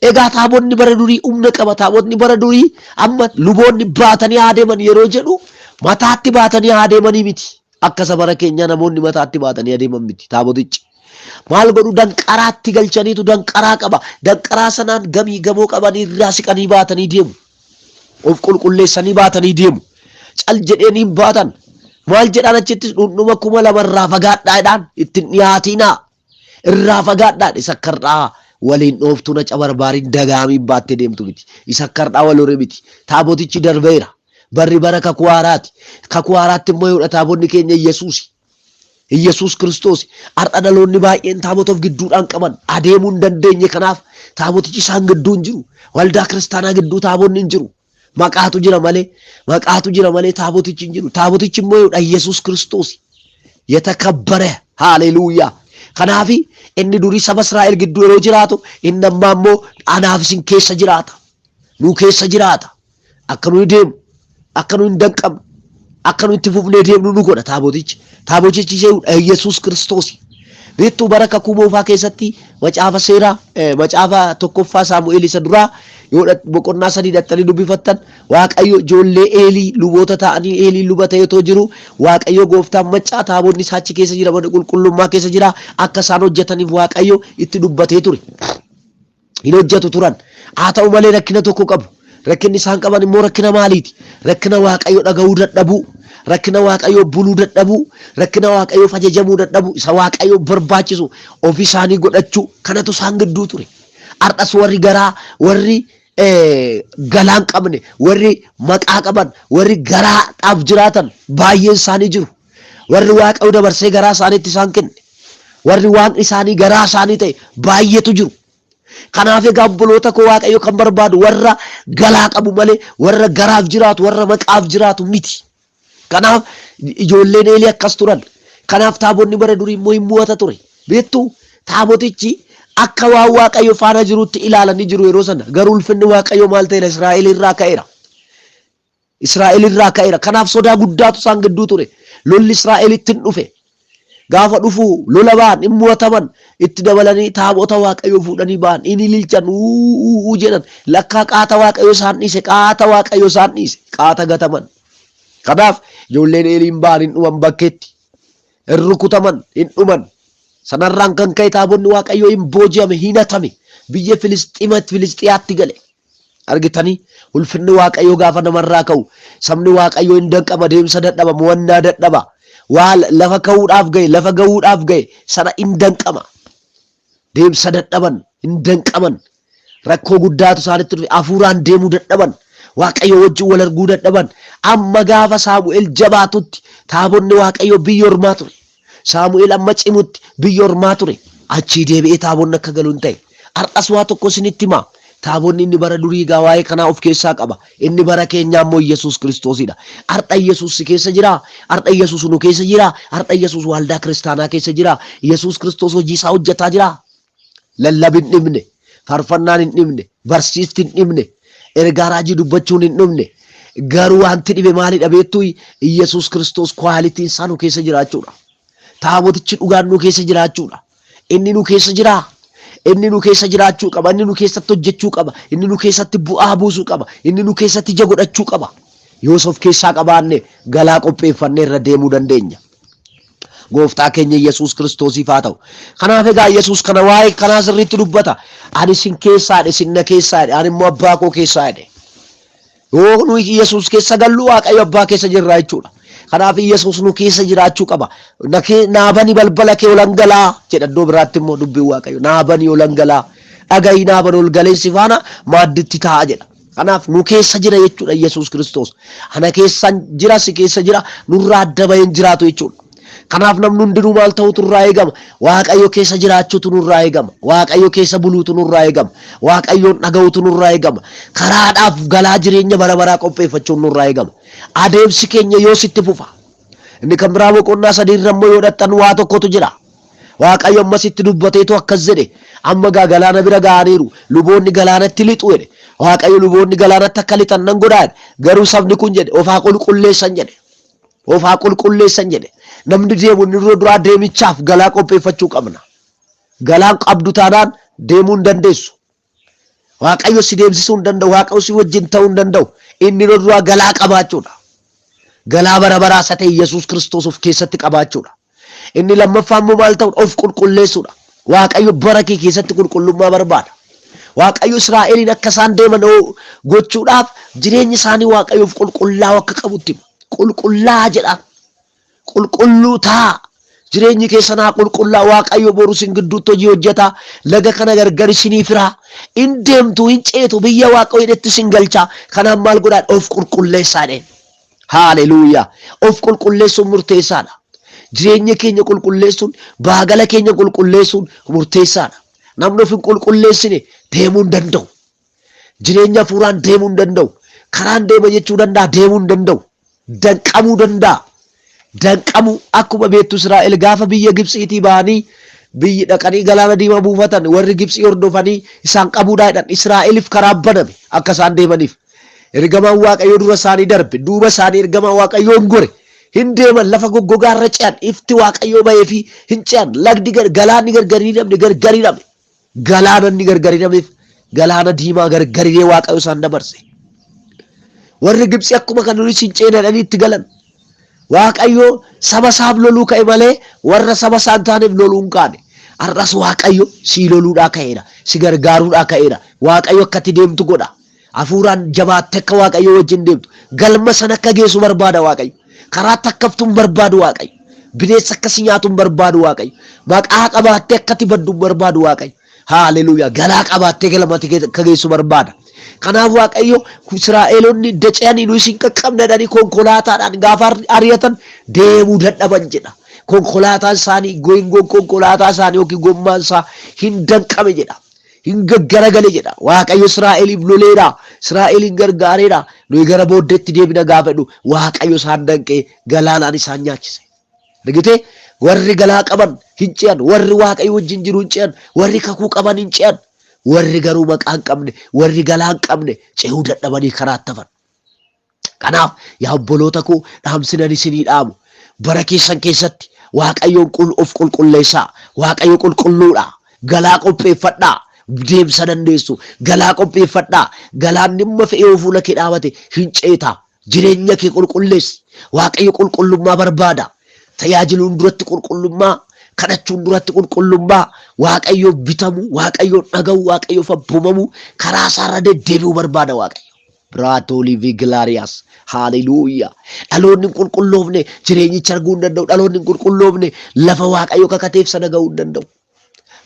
[SPEAKER 1] Egaa taabonni bara durii humna qaba. Taabotni bara durii amma luboonni baatanii haa deeman yeroo jedhu mataatti baatanii haa deemanii miti. Akka isa bara keenyaa namoonni mataatti baatanii adeeman miti taabotichi. Maal godhu danqaraatti galchaniitu danqaraa qaba. Danqaraa sanaan gamii gamoo qabanii irraa siqanii baatanii deemu. Of qulqulleessanii baatanii deemu. Cal jedheenii hin baatan. Maal jedhaan achittis dhundhuma 2000 irraa fagaadhaa jedhaan ittiin dhiyaatinaa. Irraa fagaadhaa isa akka har'aa waliin dhooftuu na cabarbaariin dagaamiin baattee deemtu miti. Isa akka har'aa wal hore miti. Taabotichi darbeera. Barri bara kakuu haaraati. Kakuu haaraatti immoo yoodha taabonni keenya Iyyasuusi. Iyyasuus Kiristoos. Har'a dhaloonni baay'een taabota of gidduudhaan qaban adeemuu hin dandeenye kanaaf taabotichi isaan gidduu hin jiru. Waldaa kiristaanaa gidduu taabonni hin jiru. Maqaatu jira malee maqaatu jira malee taabotichi hin jiru. Taabotichi immoo yoodha Iyyasuus Kiristoos. Yatakabbare haaleluuyaa. Kanaaf inni durii saba Israa'el gidduu yeroo jiraatu inni ammaa immoo anaaf isin keessa jiraata. Nu keessa jiraata. Akka nuyi deemnu, akka nuyi hin danqamne, akka nuyi itti fufnee deemnu nu godha taabotichi. Taabotichi jechuudha Yesuus Kiristoos. Beektuu bara kakuu moofaa keessatti macaafa seeraa macaafa tokkoffaa Saamu'eel isa duraa yoo boqonnaa sadii dhaxxanii dubbifattan Waaqayyo ijoollee Eelii luboota ta'anii Eelii luba ta'ee otoo jiru Waaqayyo gooftaan maccaa taabonni isaa achi keessa jira mana qulqullummaa keessa jira akka isaan hojjetaniif Waaqayyo itti dubbatee ture. Hin hojjetu turan. Haa ta'u malee rakkina tokko qabu. Rakkinni isaan qaban immoo rakkina maaliiti? Rakkina Waaqayyo dhaga'uu dadhabuu. Rakkina Waaqayyoo buluu dadhabuu, rakkina Waaqayyoof ajajamuu dadhabuu, isa Waaqayyoof barbaachisu ofii isaanii godhachuu kanatu isaan gidduu ture. Har'as warri garaa warri galaan qabne, warri maqaa qaban, warri garaadhaaf jiraatan baay'een isaanii jiru. Warri Waaqayyo dabarsee garaa isaaniitti isaan kenne, warri waaqni isaanii garaa isaanii ta'e baay'eetu jiru. Kanaaf egaa obboloota koo Waaqayyo kan barbaadu warra galaa qabu malee warra garaaf jiraatu, warra maqaaf jiraatu miti. Kanaaf ijoolleen Eelii akkas turan. Kanaaf taabonni bara durii immoo hin mo'ata ture. Beektuu taabotichi akka waan Waaqayyo faana jirutti ilaalanii jiru yeroo sana. Garuu ulfinni Waaqayyo maal ta'eera? Israa'el irraa ka'eera. Israa'el irraa ka'eera. Kanaaf sodaa guddaatu isaan gidduu ture. Lolli Israa'elitti hin dhufe. Gaafa dhufu lola ba'an hin mo'ataman itti dabalanii taabota Waaqayyoo fuudhanii ba'an in ililchan uu jedhan lakkaa qaata Waaqayyoo isaan dhiise qaata Waaqayyoo isaan dhiise qaata gataman. Kanaaf ijoolleen Eeliin ba'an hin dhuman bakkeetti hin rukutaman hin dhuman. Sanarraan kan ka'e taabonni Waaqayyoo hin booji'ame hin hatame biyya Filisxiyaatti gale. Argitanii ulfinni Waaqayyoo gaafa namarraa ka'u sabni Waaqayyoo hin danqama deemsa dadhaba mo'annaa dadhaba waa lafa ka'uudhaaf ga'e lafa ga'uudhaaf ga'e sana hin danqama deemsa dadhaban hin danqaman rakkoo guddaatu isaanitti dhufe hafuuraan deemuu dadhaban Waaqayyo wajjin wal arguu dadhaban amma gaafa Saamu'eel jabaatutti taabonni Waaqayyoo biyya ormaa ture Saamu'eel amma cimutti biyya ormaa ture. Achii deebi'ee taabonni akka galu hin ta'e. Har'as waa tokko isinitti himaa. Taabonni inni bara durii egaa waa'ee kanaa of keessaa qaba. Inni bara keenyaa immoo Yesuus Kiristoosidha. Har'a Yesuus si keessa jiraa? Har'a Yesuus nu keessa jiraa? Har'a Yesuus waldaa kiristaanaa keessa jiraa? Yesuus Kiristoos hojii isaa hojjetaa jiraa? Lallabni hin dhibne, faarfannaan hin dhibne, barsiifti hin dhibne, ergaa raajii dubbachuun hin dhumne. Garuu wanti dhibe maalidha beektuu? Iyyasuus Kiristoos kwaalitiin isaa nu keessa jiraachuudha. Taabotichi dhugaan nu keessa jiraachuudha. Inni nu keessa jiraa? Inni nu keessa jiraachuu qaba. Inni nu keessatti hojjechuu qaba. Inni nu keessatti bu'aa buusuu qaba. Inni nu keessatti ija godhachuu qaba. Yoos of keessaa qabaanne galaa qopheeffannee irra deemuu dandeenya. Gooftaa keenya Yesuus Kiristoosiif haa ta'u. Kanaaf egaa Yesuus kana waa'ee kanaa sirriitti dubbata. Ani isin keessaa jedhe, isin na keessaa jedhe, ani immoo abbaa koo keessaa jedhe. Yoo nuyi Yesuus keessa gallu Waaqayyo abbaa keessa jirra jechuudha. Kanaaf Yesuus nu keessa jiraachuu qaba. Na kee- Naa bani balbala kee olan galaa jedha iddoo biraatti immoo dubbiin Waaqayyo. Naa bani olan galaa. Dhaga'i naa bani ol galeen si faana maadditti taa'a jedha. Kanaaf nu keessa jira jechuudha Yesuus Kiristoos. Ana keessa jira si keessa jira nurraa adda baheen jiraatu jechuudha. Kanaaf namni hundinuu maal ta'utu nurraa eegama? Waaqayyo keessa jiraachuutu nurraa eegama. Waaqayyo keessa buluutu nurraa eegama. Waaqayyoon dhaga'uutu nurraa eegama. Karaadhaaf galaa jireenya bara baraa qopheeffachuun nurraa eegama. Adeemsi keenya yoo sitti fufa. Inni kan biraa boqonnaa sadiirra immoo yoo dhaqxan waa tokkotu jira. Waaqayyo ammas itti dubbateetu akkas jedhe, Amma egaa galaana bira ga'aniiru, luboonni galaanatti lixu jedhe. Waaqayyo luboonni galaanatti akka lixan nan godha jedhe. Garuu sabni kun jedhe, of haa qulqulleessan jedhe. Of haa qulqulleessan jedhe. Namni deemu inni dura duraa deemichaaf galaa qopheeffachuu qabna. Galaan qabdu taanaan deemuu hin dandeessu. Waaqayyo si deemsisuu hin danda'u. Waaqayyo si wajjin ta'uu hin danda'u. Inni yeroo duraa galaa qabaachuudha. Galaa bara baraa isa ta'e Yesuus Kiristoos of keessatti qabaachuudha. Inni lammaffaa immoo maal ta'uudha? Of qulqulleessuudha. Waaqayyo bara kee keessatti qulqullummaa barbaada. Waaqayyo Israa'eliin akka isaan deeman gochuudhaaf jireenyi isaanii Waaqayyoof qulqullaa'uu akka qabutti hima. Qulqullaa'aa jedhaan. Qulqulluu ta'aa. Jireenyi keessan haa qulqullaa'u. Waaqayyo boru isin gidduutti hojii hojjeta. Laga kana gargar isiniif hira. In deemtu, hin ceetu, biyya Waaqayyo jedhetti isin galcha. Kanaaf maal godhaa? Of qulqulleessaa jedheen. Haaleluuyaa. Of qulqulleessuun murteessaadha. Jireenya keenya qulqulleessuun, baagala keenya qulqulleessuun murteessaadha. Namni of hin qulqulleessine deemuu hin danda'u. Jireenya hafuuraan deemuu hin danda'u. Karaan deema jechuu danda'a, deemuu hin danda'u. Danqamuu danda'a. Danqamuu akkuma beektu Israa'el gaafa biyya Gibxiitii ba'anii biyyi dhaqanii galaana diimaa buufatan warri Gibxii hordofanii isaan qabuudhaa jedhan Israa'eliif karaan baname akka isaan deemaniif. Ergamaan Waaqayyoo dura isaanii darbe duuba isaanii ergamaan Waaqayyoo hin gore hin deeman lafa goggogaa irra ce'an ifti Waaqayyoo ba'ee fi hin ce'an lagdi galaanni gargar hin hidhamne gargar hidhame. Galaana inni gargar hidhameef galaana diimaa gargar hidhee Waaqayyo isaan dabarse. Warri Gibxi akkuma kan nuyi sin ceena jedhanii itti galan. Waaqayyo saba isaaf loluu ka'e malee warra saba isaa hin taaneef loluu hin kaane. Har'as Waaqayyo sii loluudhaa ka'eera. Si gargaaruudhaa ka'eera. Waaqayyo akka ati deemtu godha. Hafuuraan jabaatte akka Waaqayyo wajjin deemtu. Galma sana akka geessu barbaada Waaqayyo. Karaatti akka haftu hin barbaadu Waaqayyo. Bineensa akka si nyaatu hin barbaadu Waaqayyo. Maqaa qabaattee akka ati baddu hin barbaadu Waaqayyo. Haaleluuyaa. Galaa qabaattee galmatti akka geessu barbaada. Kanaaf Waaqayyo Israa'eelonni daca'anii nu isin qaqqabna jedhanii konkolaataadhaan gaafa ari'atan deemuu dadhaban jedha. Konkolaataan isaanii goingoon konkolaataa isaanii yookiin gommaan isaa hin danqame jedha. Hin gaggaragale jedha. Waaqayyo Israa'eliif loleera. Israa'eliin gargaareera. Nuyi gara booddeetti deebina gaafa jedhu Waaqayyo isaan danqee galaanaan isaan nyaachise. Argitee? Warri galaa qaban hin ce'an. Warri Waaqayyo wajjin jiru hin ce'an. Warri kakuu qaban hin ce'an. Warri garuu maqaa hin qabne, warri galaa hin qabne ce'uu dadhabanii karaatti hafan. Kanaaf yaa obboloota koo dhaamsinan isinii dhaamu. Bara keessan keessatti Waaqayyoon qul of qulqulleessaa. Waaqayyo qulqulluudha. Galaa qopheeffadhaa. Deemsa dandeessu. Galaa qopheeffadhaa. Galaanni amma fe'ee yoo fuula kee dhaabate hin ceeta. Jireenya kee qulqulleessi. Waaqayyo qulqullummaa barbaada. Tajaajiluun duratti qulqullummaa, kadhachuun duratti qulqullummaa, Waaqayyoof bitamuu, Waaqayyoon dhaga'uu, Waaqayyoof abboomamuu, karaa isaarra deddeebi'uu barbaada Waaqayyo. Biraatoolii Vigilaariyaas. Haaleluuyaa. Dhaloonni hin qulqulloofne jireenyicha arguu hin danda'u. Dhaloonni hin qulqulloofne lafa Waaqayyo kakateef sana ga'uu hin danda'u.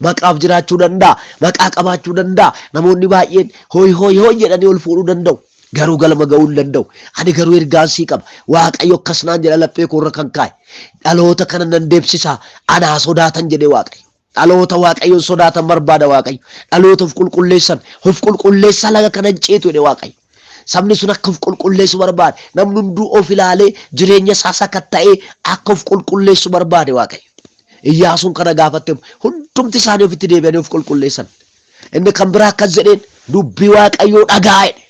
[SPEAKER 1] Maqaaf jiraachuu danda'a. Maqaa qabaachuu danda'a. Namoonni baay'een hooyi hooyi hooyi jedhanii ol fuudhuu danda'u. Garuu galma ga'uu hin danda'u. Ani garuu ergaan sii qaba. Waaqayyo akkas naan jedha laphee koorra kan kaa'e. Dhaloota kana nan deebsisa. Anaa sodaatan jedhe Waaqayyo. Dhaloota Waaqayyoon sodaatan barbaada Waaqayyo. Dhaloota of qulqulleessan. Of qulqulleessaa laga kana hin ceetu jedhe Waaqayyo. Sabni sun akka of qulqulleessu barbaade. Namni hunduu of ilaalee jireenya isaa sakatta'ee akka of qulqulleessu barbaade Waaqayyo. Iyyaasuun kana gaafatte hundumti isaanii ofitti deebi'anii of qulqulleessan. Inni kan biraa akkas jedheen dubbii Waaqayyoo dhagaa jedhe.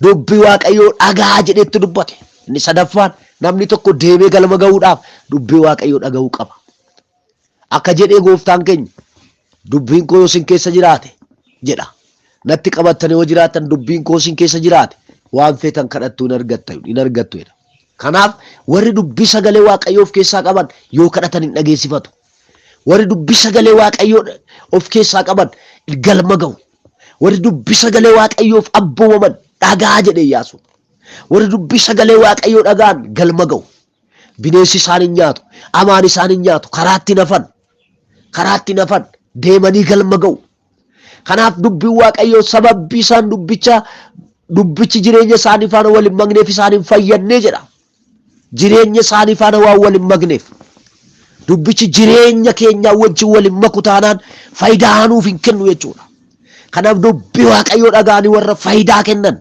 [SPEAKER 1] Dubbii Waaqayyoo dhagaa jedheetti dubbate. Inni sadaffaan namni tokko deemee galma ga'uudhaaf dubbii Waaqayyoo dhaga'uu qaba. Akka jedhee gooftaan keenya dubbiin koo yoo isin keessa jiraate jedha. Natti qabattanii yoo jiraattan dubbiin koo isin keessa jiraate waan feetan kadhattu hin argattu hin argattu jedha. Kanaaf warri dubbii sagalee Waaqayyoo of keessaa qaban yoo kadhatan hin dhageessifatu. Warri dubbii sagalee Waaqayyoo of keessaa qaban galma ga'u. Warri dubbii sagalee Waaqayyoof abboomaman dhagaa jedhe Iyyaasuun. Warri dubbii sagalee Waaqayyoo dhagaan galma ga'u. Bineensi isaan hin nyaatu, amaan isaan hin nyaatu, karaatti hin hafan. Karaatti hin hafan, deemanii galma ga'u. Kanaaf dubbiin Waaqayyoo sababbii isaan dubbicha dubbichi jireenya isaanii faana wal hin makneef isaan hin fayyadne jedha. Jireenya isaanii faana waan wal hin makneef. Dubbichi jireenya keenyaa wajjin wal hin maku taanaan faayidaa nuuf hin kennu jechuudha. Kanaaf dubbii Waaqayyoo dhaga'anii warra faayidaa kennan,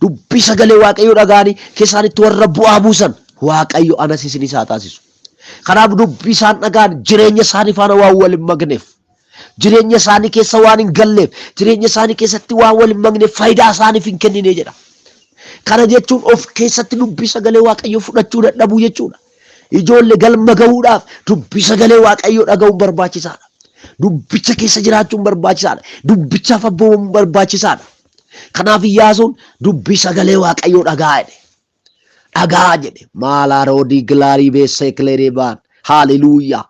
[SPEAKER 1] dubbii sagalee Waaqayyoo dhaga'anii keessaanitti warra bu'aa buusan Waaqayyo anas isinis haa taasisu. Kanaaf dubbii isaan dhaga'an jireenya isaanii faana waan wal hin makneef jireenya isaanii keessa waan hin galleef, jireenya isaanii keessatti waan wal hin makneef faayidaa isaaniif hin kennine jedha. Kana jechuun of keessatti dubbii sagalee Waaqayyoo fudhachuu dadhabuu jechuudha. Ijoollee galma gahuudhaaf dubbii sagalee Waaqayyoo dhaga'uun barbaachisaadha. Dubbicha keessa jiraachuun barbaachisaadha. Dubbichaaf abboomamuun barbaachisaadha. Kanaaf Iyyaasuun dubbii sagalee Waaqayyoo dhaga'aa jedhe. Dhagaa jedhe. Maalaaroodii gilaarii beessee kileeree baan. Haaleluuyaa.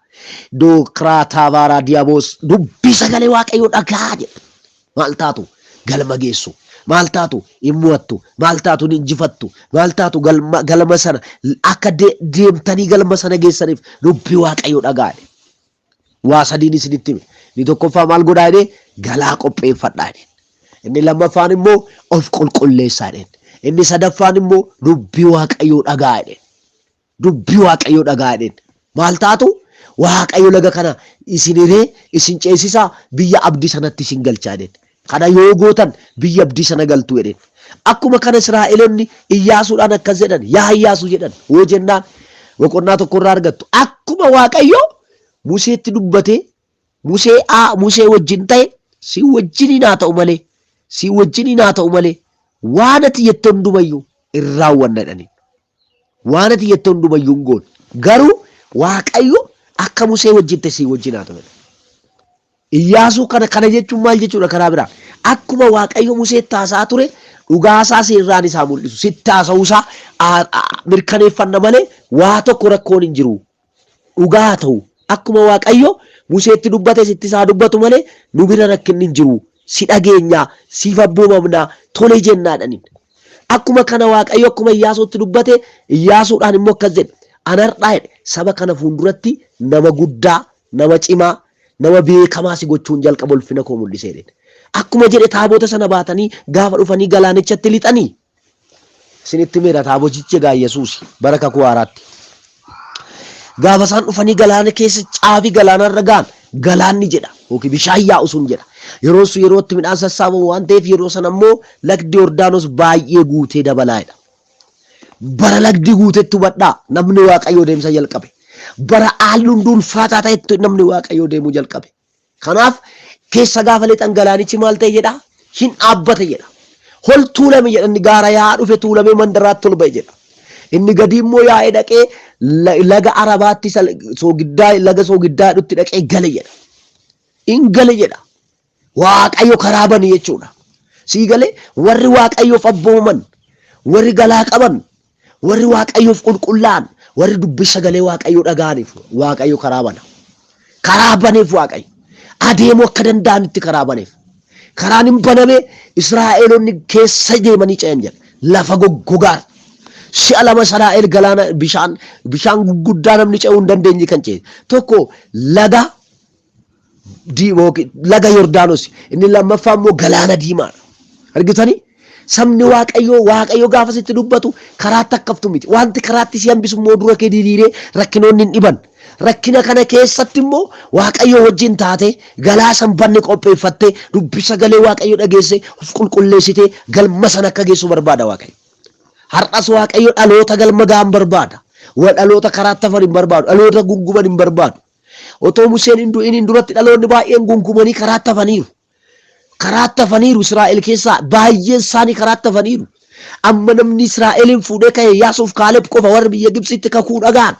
[SPEAKER 1] Dookraataa baaraa diyaboos dubbii sagalee Waaqayyoo dhagaa jedhe. Maal taatu? Galma geessu. Maal taatu? Hin mo'attu. Maal taatu? Hin injifattu. Maal taatu? Galma, galma sana akka deemtanii galma sana geessaniif dubbii Waaqayyoo dhagaa jedhe. Waa sadiin isinitti hime. Inni tokkoffaa maal godhaa jedhee galaa qopheeffadhaa jedheen. Inni lammaffaan immoo of qulqulleessaa jedheen. Inni sadaffaan immoo dubbii Waaqayyoo dhagaa jedheen. Dubbii Waaqayyoo dhagaa jedheen. Maal taatu? Waaqayyo laga kana isin hiree isin ceesisaa biyya abdii sanatti isin galchaa jedheen. Kana yoo gootan biyya abdii sana galtu jedheen. Akkuma kana Israa'elonni Iyyaasuudhaan akkas jedhan, yaa Iyyaasuu jedhan, hoo jennaan boqonnaa tokko irraa argattu. Akkuma Waaqayyo Museetti dubbatee Musee aa Musee wajjin ta'e si wajjiniin haa ta'u malee si wajjiniin haa ta'u malee waan ati jette hundumayyuu hin raawwanna jedhaniin. Waan ati jette hundumayyuu hin goonu. Garuu Waaqayyo akka Musee wajjin ta'e si wajjin haa ta'u jedhan. Iyyaasuu kana kana jechuun maal jechuudha karaa biraa? Akkuma Waaqayyo Museetti haasa'aa ture dhugaasaa seerraan isaa mul'isu sitti haasa'uusaa mirkaneeffanna malee waa tokko rakkoon hin jiru. Dhugaa haa ta'u akkuma Waaqayyo Museetti dubbate sitti isaa dubbatu malee nu bira rakkinni hin jiru. Si dhageenyaa siif abboomamnaa tole jennaa jedhaniin. Akkuma kana Waaqayyo akkuma Iyyaasuutti dubbate Iyyaasuudhaan immoo akkas jedhe. An har'aa jedhe saba kana fuulduratti nama guddaa, nama cimaa, nama beekamaa si gochuun jalqaba ulfina koo mul'isee jedhe. Akkuma jedhe taabota sana baatanii gaafa dhufanii galaanichatti lixanii isinitti himeera taabotichi egaa Yesuus bara kakuu haaraatti. Gaafa isaan dhufanii galaana keessa caafii galaanarra ga'an galaanni jedha yookiin bishaan yaa'u sun jedha. Yeroon sun yeroo itti midhaan sassaabamu waan ta'eef yeroo sana immoo lagdi Yordaanos baay'ee guutee dabalaa jedha. Bara lagdi guutetti hubadhaa namni Waaqayyoo deemsa jalqabe. Bara haalli hundi ulfaataa ta'etti namni Waaqayyoo deemuu jalqabe. Kanaaf keessa gaafa lixan galaanichi maal ta'e jedha? Hin dhaabbate jedha. Hol tuulame jedha inni gaara yaa'aa dhufe tuulamee mandaraatti ol ba'e jedha. Inni gadii immoo yaa'ee dhaqee laga Arabaatti soogiddaa laga soogiddaa jedhutti dhaqee gale jedha. In gale jedha. Waaqayyo karaa bane jechuudha. Sii galee warri Waaqayyoof abboomaman, warri galaa qaban, warri Waaqayyoof qulqullaa'an, warri dubbii sagalee Waaqayyoo dhaga'aniif Waaqayyo karaa bana. Karaa baneef Waaqayyo. Adeemuu akka danda'anitti karaa baneef. Karaan hin baname Israa'eelonni keessa deemanii ce'an jedha. Lafa goggogaa. Si'a lama Israa'el galaana bishaan bishaan guguddaa namni ce'uu hin dandeenye kan ce'e. Tokko laga laga Yordaanos inni lammaffaa immoo galaana diimaadha. Argitanii? Sabni Waaqayyoo Waaqayyo gaafa sitti dubbatu karaatti akka haftu miti. Wanti karaatti si hambisu immoo dura kee diriiree rakkinoonni hin dhiban. Rakkina kana keessatti immoo Waaqayyo wajjin taate galaa san banne qopheeffattee dubbii sagalee Waaqayyo dhageesse of qulqulleessitee galma sana akka geessu barbaada Waaqayyo. Har'as Waaqayyo dhaloota galma ga'an barbaada. Wa dhaloota karaatti hafan hin barbaadu. Dhaloota gunguman hin barbaadu. Otoo Museen hin du'iniin duratti dhaloonni baay'een gungumanii karaatti hafaniiru. Karaatti hafaniiru Israa'el keessaa baay'een isaanii karaatti hafaniiru. Amma namni Israa'eliin fuudhee ka'e Iyyaasuuf Kaaleb qofa warri biyya Gibxiitti kakuu dhaga'an.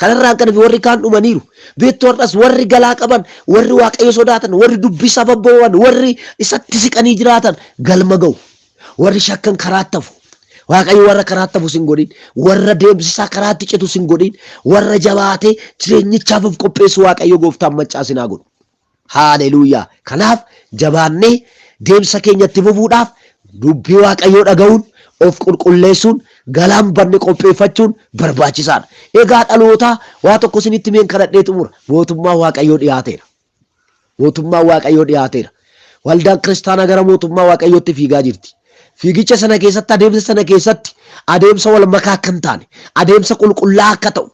[SPEAKER 1] Kanarraan kan hafe warri kaan dhumaniiru. Beektu har'as warri galaa qaban, warri Waaqayyo sodaatan, warri dubbii isaaf abboomaman, warri isatti siqanii jiraatan galma ga'u. Warri shakkan karaatti hafu. Waaqayyo warra karaatti hafu sin godhin. Warra deemsisaa karaatti citu sin godhin. Warra jabaatee jireenyichaaf of qopheessu Waaqayyo gooftaan maccaa sin haa godhu. Haaleluuyaa. Kanaaf jabaannee deemsa keenya itti fufuudhaaf dubbii Waaqayyoo dhaga'uun, of qulqulleessuun, galaan banne qopheeffachuun barbaachisaadha. Egaa dhalootaa waa tokko isinitti meen kadhadhee xumura. Mootummaa Waaqayyoo dhiyaateera. Mootummaan Waaqayyoo dhiyaateera. Waldaan kiristaanaa gara mootummaa Waaqayyootti fiigaa jirti. Fiigicha sana keessatti, adeemsa sana keessatti, adeemsa wal makaa akka hin taane, adeemsa qulqullaa'aa akka ta'u,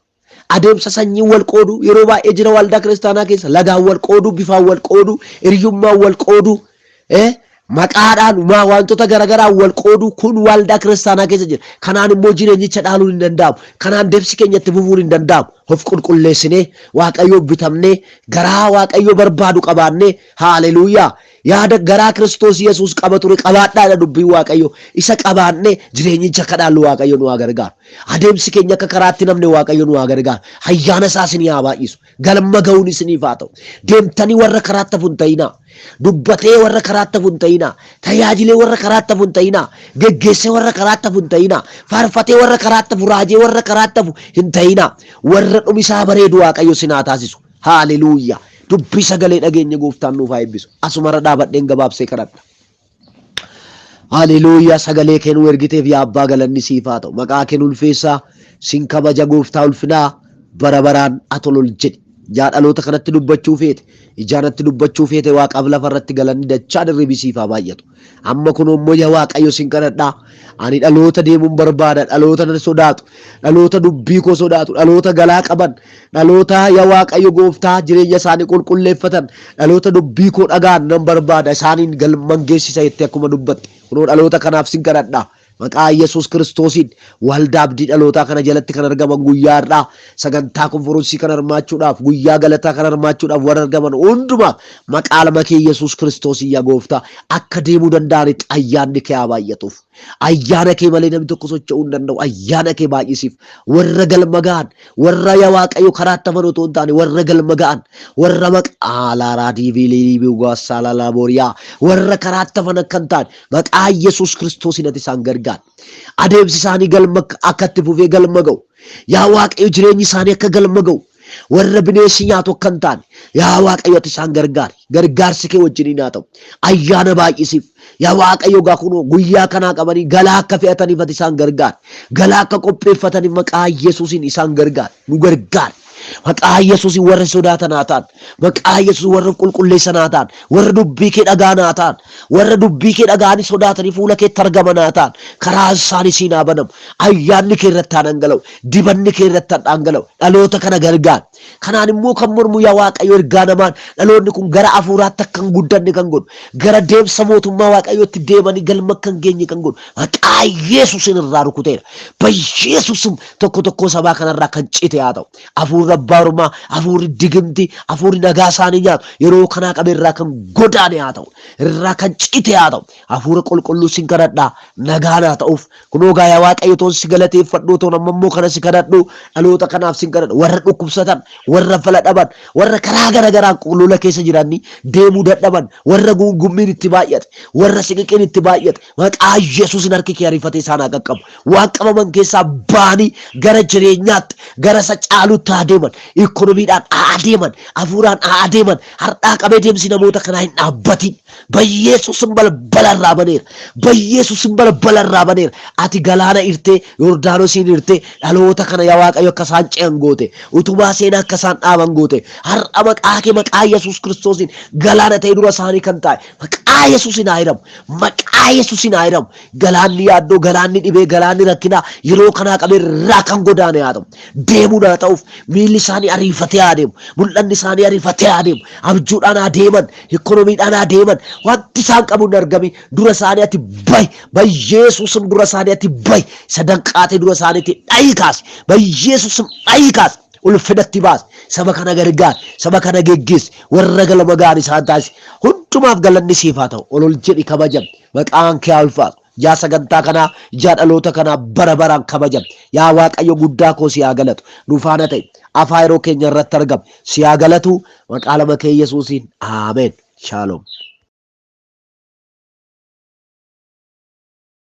[SPEAKER 1] adeemsa sanyiin wal qooduu yeroo baay'ee jira waldaa kiristaanaa keessa lagaan wal qooduu, bifaan wal qooduu, hiriyummaan wal qooduu, maqaadhaan maa wantoota garagaraan wal qooduu kun waldaa kiristaanaa keessa jira. Kanaan immoo jireenyicha dhaaluun hin danda'amu. Kanaan deemsi keenya itti fufuun hin danda'amu. Of qulqulleessinee Waaqayyoof bitamnee garaa Waaqayyoo barbaadu qabaannee haaleluuyaa yaada garaa Kiristoos Yesuus qaba ture qabaadhaadha dubbiin Waaqayyoo. Isa qabaannee jireenyicha akka dhaallu Waaqayyo nu haa gargaaru. Adeemsi keenya akka karaatti namni Waaqayyo nu haa gargaaru. Ayyaana isaa isinii haa baay'isu. Galma ga'uun isiniif haa ta'u. Deemtanii warra karaatti hafu hin ta'inaa. Dubbatee warra karaatti hafu hin ta'inaa. Tajaajilee warra karaatti hafu hin ta'inaa. Geggeessee warra karaatti hafu hin ta'inaa. Faarfatee warra karaatti hafu, raajee warra karaatti hafu hin ta'inaa. Warra dhumisaa bareedu Waaqayyo isin haa taasisu. Haaleluuyaa. Dubbii sagalee dhageenye gooftaan nuuf haa eebbisu. Asumarra dhaabadheen gabaabsee kadhadha. Haleluuyaa sagalee kee nu ergiteef yaa abbaa galanni siif haa ta'u. Maqaa kee nu ulfeessaa sin kabaja gooftaa ulfinaa bara baraan atolol jedhi. Yaa dhaloota kanatti dubbachuu feete ijaanatti dubbachuu feete waaqaaf lafa irratti galanni dachaa dirribii siif haa baay'atu. Amma kun immoo yaa Waaqayyo sin kadhadhaa. Ani dhaloota deemuun barbaada. Dhaloota na sodaatu. Dhaloota dubbii koo sodaatu. Dhaloota galaa qaban. Dhaloota yaa Waaqayyo gooftaa jireenya isaanii qulqulleeffatan. Dhaloota dubbii koo dhagaan nan barbaada. Isaaniin galman geessisa jettee akkuma dubbatte. Kunoo dhaloota kanaaf sin kadhadha. Maqaa Yesuus Kiristoosiin waldaa abdii dhalootaa kana jalatti kan argaman guyyaa har'aa sagantaa konforoonsii kana hirmaachuudhaaf guyyaa galataa kana hirmaachuudhaaf warra argaman hundumaaf maqaa ilma kee Yesuus Kiristoosiin yaa gooftaa akka deemuu danda'anitti ayyaanni kee haa baay'atuuf. Ayyaana kee malee namni tokko socho'uu hin danda'u. Ayyaana kee baay'isiif. Warra galma ga'an, warra yaa Waaqayyo karaatti hafan otoo hin taane warra galma ga'an, warra maqaa laaraa diibii liibii laalaa warra karaatti hafan akka hin taane Maqaa Yesuus Kiristoosiin ati isaan gargaari. Adeemsi isaanii galma akka itti fufee galma ga'u. Yaa Waaqayyo jireenyi isaanii akka galma ga'u. warra bineensi nyaatu akka hin taane, yaa Waaqayyo ati isaan gargaari. Gargaarsi kee wajjiniin haa ta'u. Ayyaana baay'isiif. Yaa Waaqayyo gaa kunoo guyyaa kanaa qabanii galaa akka fe'ataniif ati isaan gargaari. Galaa akka qopheeffataniif maqaa Yesuusiin isaan gargaari. Nu gargaari. Maqaa Yesuusiin warra sodaatan haa ta'an. Maqaa Yesuus warra qulqulleessan haa ta'an. Warra dubbii kee dhaga'an haa ta'an. Warra dubbii kee dhaga'anii sodaatanii fuula keetti argaman haa ta'an. Karaan isaanii siin haa banamu. Ayyaanni kee irratti haa dhangala'u. Dibanni kee irratti haa dhangala'u. Dhaloota kana gargaari. Kanaan immoo kan mormu yaa Waaqayyo ergaa namaan dhaloonni kun gara hafuuraatti akka hin guddanne kan godhu, gara deemsa mootummaa Waaqayyootti deemanii galma akka hin geenye kan godhu maqaa Yesuusiin irraa rukuteera. Bayyeesuusim tokko tokkoo sabaa kanarraa kan cite haa ta'u. Hafuurri abbaa ormaa, hafuurri digimti, hafuurri nagaa isaanii nyaatu yeroo kanaa qabe irraa kan godaane haa ta'u. Irraa kan cite haa ta'u. Hafuura qulqulluu sin kadhadhaa nagaan haa ta'uuf. Kunoo gaa yaa Waaqayyo toon si galateeffadhu toon amma immoo kana si kadhadhu dhaloota kanaaf sin kadhadha. Warra dhukkubsatan, warra fala dhaban, warra karaa gara garaan lola keessa jiranii deemuu dadhaban, warra guungummiin itti baay'ate, warra siqiqiin itti baay'ate, maqaa Yesuusin harki kee ariifatee isaan haa qaqqabu. Waan qabaman keessaa ba'anii gara jireenyaatti, gara isa caalutti haa deeman. Ikkonomiidhaan haa adeeman, hafuuraan haa adeeman. Har'aa qabee deemsi namoota kanaa hin dhaabbatin. Bayyeesuusin balbala irraa baneera. Bayyeesuusin balbala irraa baneera. Ati galaana irtee, Yordaanosiin irtee, dhaloota kana yaa Waaqayyo akka isaan ce'an goote. Utubaa seenaa akka isaan dhaaban goote. Har'a maqaa kee maqaa Yesuus Kiristoosiin galaana ta'e dura isaanii kan taa'e. Maqaa Yesuusiin haa hiramu. Maqaa Yesuusiin haa hiramu. Galaanni yaaddoo, galaanni dhibee, galaanni rakkinaa yeroo kanaa qabee irraa kan godaane haa ta'u. Deemuun haa ta'uuf miilli isaanii ariifatee haa deemu. Mul'anni isaanii ariifatee haa deemu. Abjuudhaan haa deeman. Ikkonomiidhaan haa deeman. Wanti isaan qabu hin argamin. Dura isaanii ati bahi. Bayyeesuusim dura isaanii ati bahi. Isa danqaatee dura isaaniitti dhahii kaasi. Bayyeesuusim dhahii kaasi. Ulfinatti baasi. Saba kana gargaari. Saba kana geggeessi. Warra galma ga'an isaan taasisi. Hundumaaf galanni siif haa ta'u. Ol ol jedhi kabajami. Maqaan kee haa ulfaatu. Yaa sagantaa kanaa, yaa dhaloota kanaa bara baraan kabajami. Yaa Waaqayyo guddaa koo si haa galatu. Nu faana ta'i. Afaa yeroo keenya irratti argame. Si haa galatu. Maqaa lama kee Yesuusiin. Aameen. Shaaloom.